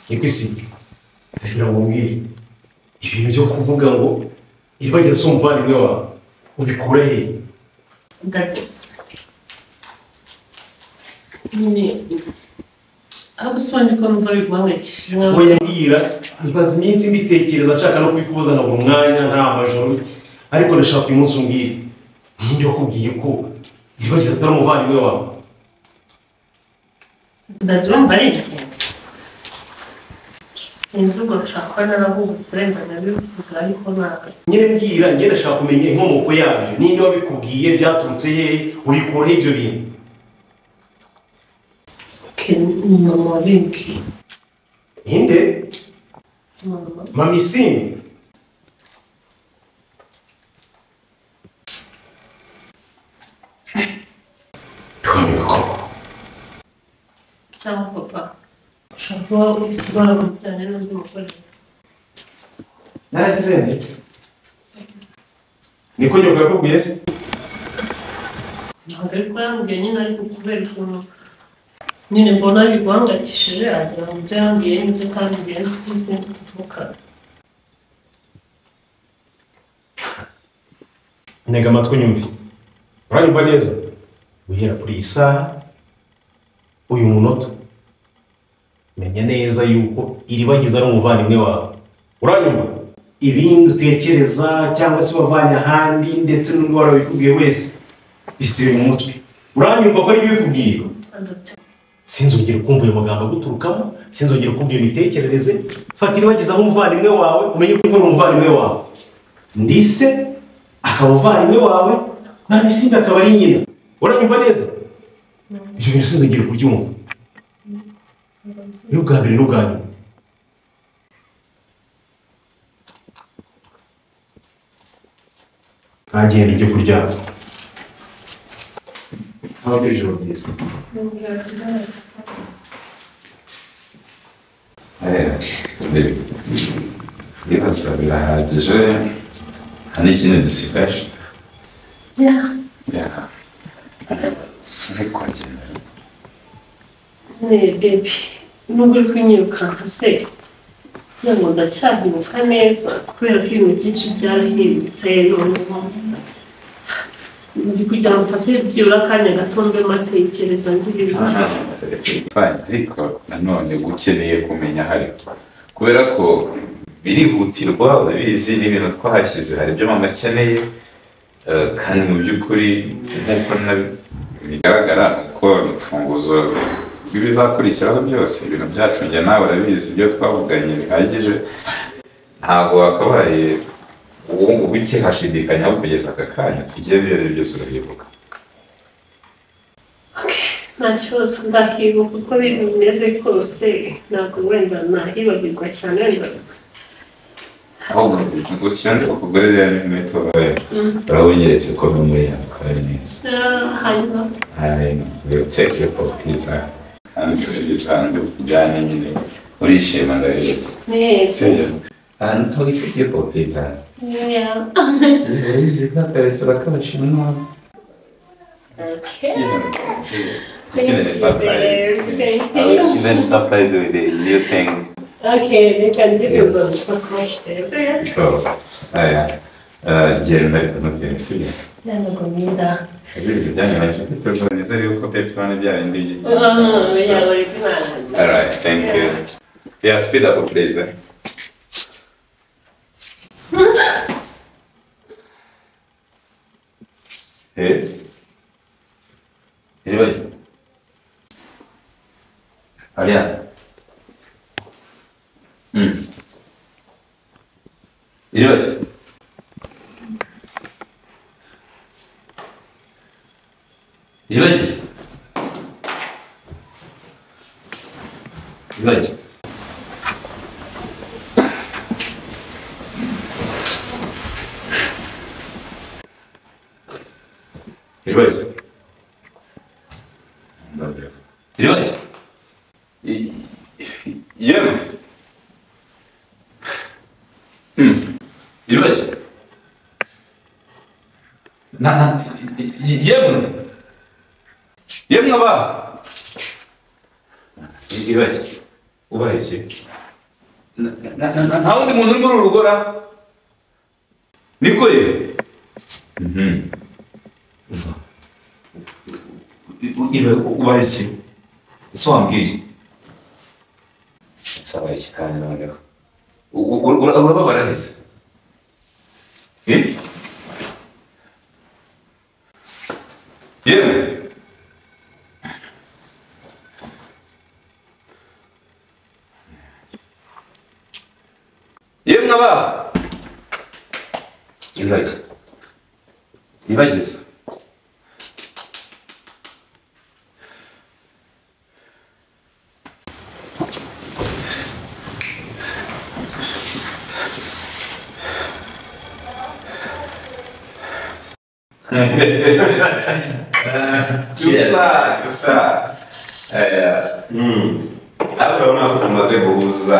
Ikwisi ndagira ngo umbwire ibintu byo kuvuga ngo Iribagiza si umuvandimwe wawe ubikura he? Nyine aho gusobanura ko numva biguhangayikishije. Oya mbwira, maze iminsi mbitekereza nshaka no kubikubuza nkabura umwanya nta majoro, ariko ndashaka uyu munsi umbwire ninde wakubwiye ko Iribagiza atari umuvandimwe wawe? Ndabyumva ari ingenzi. Sinzi ubwo nshaka kuba narahubutse wenda nabivuga ariko ntabwo. Nyine mbwira, njye ndashaka kumenya inkomoko yabyo, ninde wabikubwiye, byaturutse hehe, ubikura he ibyo bintu? Ni mama wabimbwiye. Ninde? Mama. Mama Isimbi? Twamenya ko cyangwa papa ushobora kuba wisitora mu bijyanye n'undi mugore. Naragize nde? Niko nyoko yakubwiye se? Ntabwo ariko yambwiye nyine, ariko kubera ukuntu nyine mbona biguhangayikishije agira ngo ibyo yambwiye nibyo kandi birenze n'izindi tuvukana. Ntega amatwi unyumve. Uranyumva neza? Guhera kuri iyi saha, uyu munota, menya neza yuko Iribagiza ari umuvandimwe wawe. Uranyumva? Ibindi utekereza cyangwa se wavanye ahandi ndetse n'undi warabikubwiye wese bisibe mu mutwe. Uranyumva ko ari ibyo bikubwiye? Sinzongera kumva ayo magambo aguturukamo, sinzongera kumva iyo mitekerereze. Fata Iribagiza nk'umuvandimwe wawe, umenye ko ari umuvandimwe wawe. Ndise akaba umuvandimwe wawe, Mama Isimbi akaba ari nyina. Uranyumva neza? Ibyo bintu sinzongera kubyumva. Ni ubwa mbere n'ubwa nyuma. Kagenda ujye kuryama. Sawa, ijoro ryiza. Ndibaza birahagije, nta n'ikindi dusigaje. Ariko wagenda. Baby, nubwo uri kunyirukansa se kugira ngo ndacyahibuka neza kubera ko ibintu byinshi byarahindutse, noneho ndi kugira ngo mfate byibura akanya gato mbe matekereza ngira ibiki. Ariko nanone gukeneye kumenya hari kubera ko birihutirwa, urabizi n'ibintu twahashyize hari ibyo mama akeneye, kandi mu by'ukuri nk'uko bigaragara uko imfunguzo rw'ibizakurikiraho byose, ibintu byacu njye nawe urabizi ibyo twavuganye bihagije, ntabwo wakabaye ubu ngubu ukihashidikanyaho kugeza aka kanya tugiye bireba byose urabibuka. Nta kibazo ndahibuka uko bimeze kose, ntabwo wenda nahibagirwa cyane wenda. Ahubwo gusa iyo ukugurira inkweto urabonyeretse ko no muri yawe akaba ari neza. Hanyuma We'll take your pizza kandi bisanzwe tujyane nyine urishima ndabizi. Neza. And how you take your pizza? Yeah. Urabizi ko akaresitora k'abashinwa. Okay. Thank you. Surprise. I will even surprise you with a new thing. Okay, they can give you the question. Oh, yeah. Genda ariko ntutere sibyo? Ntabwo ninda. Urabizi byanyuma nizere yuko Pepsi bya bindi. Yeah, bari kubana. All right, thank you. Yeah, speed up please. Hey. Anybody? Ariane. Anybody? Anybody? Anybody? Anybody? Anybody? Yemwe. Anybody? Na yemwe. Yemwe ba. Ibagi ubaye iki? Nta wundi muntu uri muri uru rugo ra? Niko ye? Ubaye iki? Ese wambwiye? Sabaye iki kandi noneho? Urababara neza? Yewe? Yemwe abaha ibagi ibagiza Cyusa, cyusa. Ariko urabona ko tumaze guhuza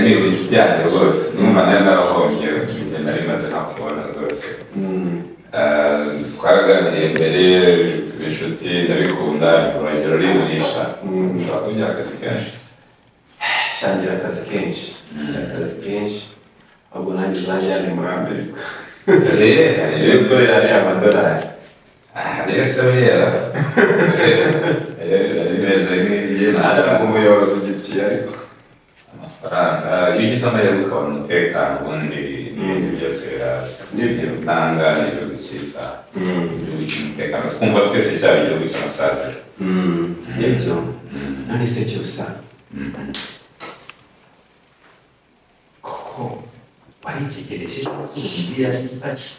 ni inshuti yanjye rwose numva nayo narahombye njye nari maze nakubona rwose twaraganiriye mbere tuba inshuti ndabikunda urugero ruriburisha ushobora kugira akazi kenshi shangira akazi kenshi akazi kenshi ahubwo nanjye uzanjyane muri Amerika yego yari amadolari rero se buriya bimeze nk'iby'inama umuyobozi igiti ariko amafaranga iyo ugize amahirwe ukabona umutekano ubundi n'ibindi byose biraza nibyo nanga ni igihugu cyiza igihugu cy'umutekano twumva twese cyaba igihugu cy'amasaziro nibyo none se cyusa koko waritegereje neza umubwira ati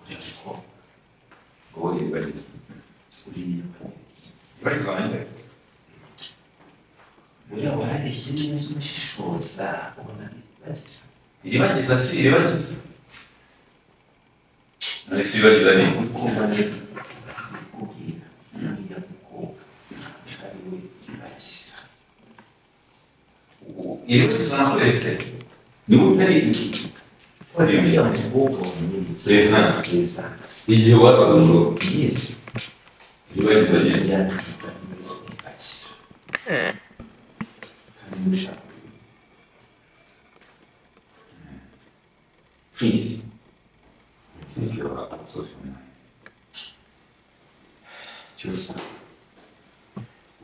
uriya mukobwa uwo yibariza uriya mukobwa ibariza wanjye uriya wararebye neza umushishoza ubona iribagiza iribagiza si iribagiza none si iribagiza ni kumva neza kubwira uriya mukobwa ari we iribagiza iribagiza nakweretse niba utari uriya mukobwa wamenetse igihe wazaga mu rugo iribagiza nyine iribagiza kandi ushaka please I think you're out of your mind. Cyusa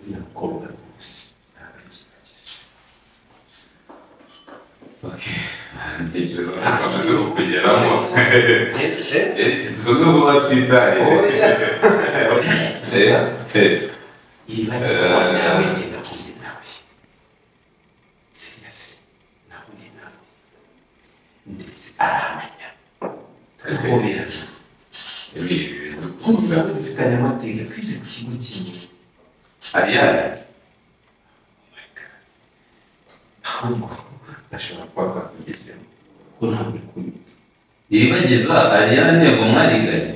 uriya mukobwa rwose ntabwo ari iribagiza Okay, ntekereza ko twamaze kukugeramo tuzi vuba twitaye iribagiza nawe njye nahuye nawe seriously nahuye nawe ndetse aramenya turahoberana kuko nawe dufitanye amateka twize ku kigo kimwe Ariane ahubwo gashobora kuba kakugezemo kuko ntabwo uri kunyumva iribagiza Ariane ngo mwariganye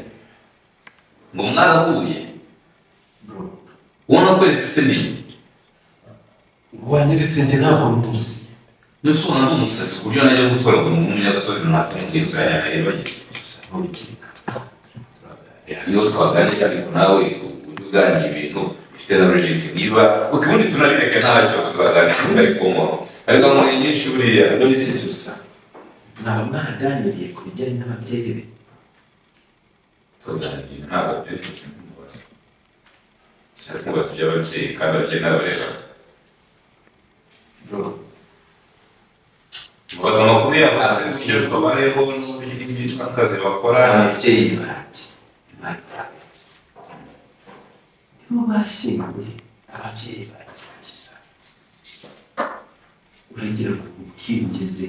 ngo mwarahuye uwo nakweretse se nini wanyeretse njye ntabwo muzi nese ubona ndi umusazi ku buryo najya gutoragura umuntu w'umunyagasozi nkaza mukiruzanya na iribagiza gusa ntubikire iyo twaganira ariko nawe ujya uganira ibintu bifite na logique niba ubundi tunabireke ntacyo tuzaganira tutari kunywaho ariko muri nyinshi buriya none se cyusa mwaba mwaraganiriye ku bijyanye n'ababyeyi be tuganira ntabwo byari nkimubaza nkimubaza iby'ababyeyi kandi ababyeyi n'abareba mubaza amakuru yabo se uburyo babayeho n'uburyo akazi bakora ababyeyi banjye my parents nibo bashyinguye ababyeyi banjye bagiza uragira ngo ubwigeze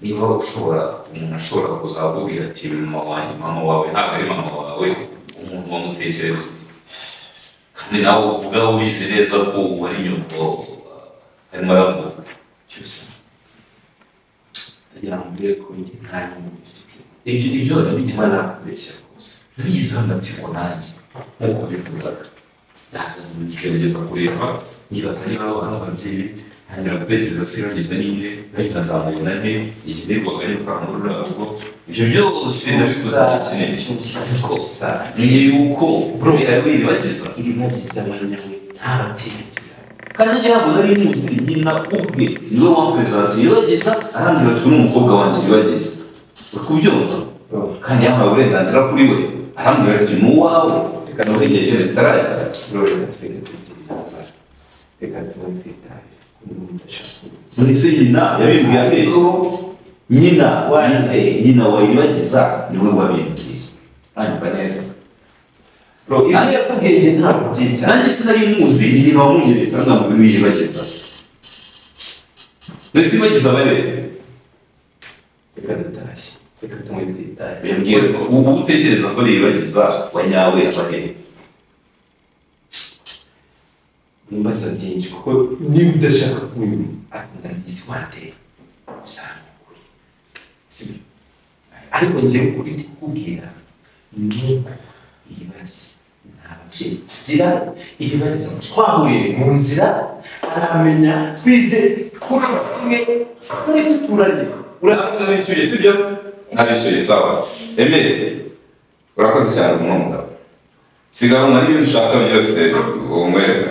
niba ushobora umuntu ashobora kuzakubwira ati mama wanjye mama wawe ntabwo ari mama wawe umuntu wamutekereza kandi nawe uvuga ubizi neza ko wari nyoko arimo aravuga cyusa ndagira ngo mbwire ko njye nta nyungu bifite ibyo nabigize kuba nakubeshya rwose nabigize amatsiko nanjye nk'uko bivugaga ndaza ngerageza kureba nibaza niba ari ababyeyi Ntangira gutekereza se bageze nihe, bahise nzamubona nte, ikidirwaga nirukanka muri ruriya rugo. Ibyo byose ndabikoze icyo ukeneye. Gusa Ni yuko bro yari Iribagiza. Iribagiza wanyawe nta babyeyi agira. Kandi ngira ngo nari muzi nyina ubwe niwe wamperezazi Iribagiza, arambwira ati uyu ni umukobwa wanjye Iribagiza. Uri kubyumva? Kandi yampaye uburenganzira kuri we, arambwira ati ni uwawe, reka nawe igihe cyose kitaragera. Bro, reka tureke kugira intambara, reka tuba twitaye ku muntu udashaka. None se nyina yabimbwiye abeshya? Nyina nyina wa Iribagiza niwe wabimbwiye. Uranyumva neza? Bro, ibyo yakubwiye njye ntabwo byitaye. Nanjye sinari muzi, ni nyina wamunyeretse arambwira ngo ni Iribagiza. None se Iribagiza aba he? Reka dutashye, reka tumwe twitaye. Yambwiye ko ubu utekereza ko Iribagiza wa nyawe aba he? Nimbaza byinshi kuko niba udashaka kunyuma ariko ndabizi wanteye gusa ni ukuri, sibyo? Ariko njyewe ukuri ndi kukubwira ni uko Iribagiza nta babyeyi agira. Iribagiza twahuriye mu nzira aramenya, twize kuri kimwe, twari duturanye. Urashaka nabishyuye, sibyo? Nabishyuye, sawa. Emere, urakoze cyane umuntu w'umugabo. Sigaho n'ibintu ushaka byose umwereka.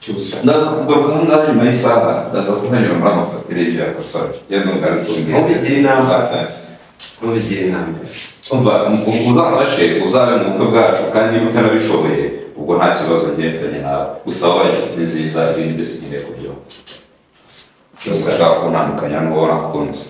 Cyusa. Ndaza kugaruka aha ngaha nyuma y'isaha, ndaza kuhanyura muri amafatire y'ibyo yakosora. Yenda numva ari kumbwira. Ntubigire inama. Asansi. Ntubigire inama. Umva, uzamfashe uzabe mu bukwe bwacu, kandi niba utanabishoboye ubwo nta kibazo njye mfitanye nawe. Gusa wabaye inshuti nziza, ibindi byose nkeneye kubyumva. Cyose ashaka kuntandukanya n'uwo nakunze.